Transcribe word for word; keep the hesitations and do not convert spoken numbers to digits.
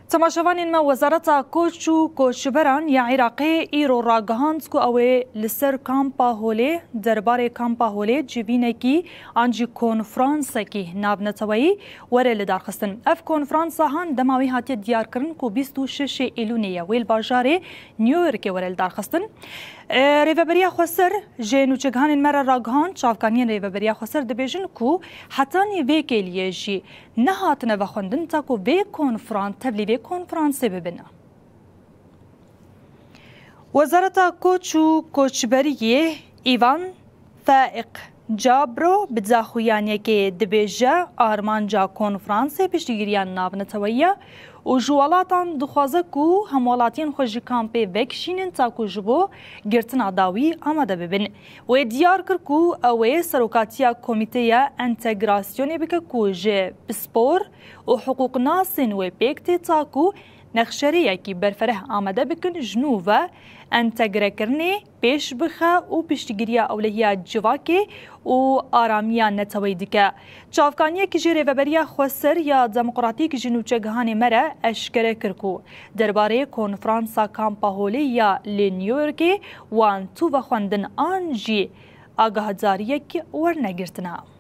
Temaşevanên me, Wezareta Koç û Koçberan ya Iraqê îro ragihand ku ew ê li ser kampa Holê, derbarê kampa Holê civînekî an jî konfransekî navneteweyî were lidarxistin. Ev konfransa han dema wî hatiye diyarkirin ku bîst û şeş Îlûnê ye wê li bajarê New Yorkê were lidarxistin. E, Rêveberiya Xweser ji nûçegihanên me re ragihand, çavkaniyên Rêveberiya Xweser dibêjin ku hetanî vê kêliyê jî nehatine vexwendin ta ku vê konfran-, tevlî vê konferansê bibin. Wezareta Koç û Koçberiyê Îvan Faiq Cabro bi daxuyaniyekê dibêje, armanca konferansê piştgiriya navneteweyî ye û ji welatan dixwaze ku hemwelatiyên xwe ji kampê vekişînin ta ku ji bo girtina dawî amade bibin. Wê diyar kir ku ew ê serokatiya komîteya entegrasyonê bike ku ji pispor û hiqûqnasên wê pêk tê ta ku nexşerêyekî berfereh amade bikin ji nû ve entegrekirinê pêş bixe û piştgiriya ewlehiya civakê û aramiya neteweyî dike. Çavkaniyek ji Rêveberiya Xweser ya Demokratîk ji nûçegihanê me re eşkere kir ku derbarê konferansa Kampa Holê ya li New Yorkê wan tu vexwendin an jî agahdariyek wernegirtina.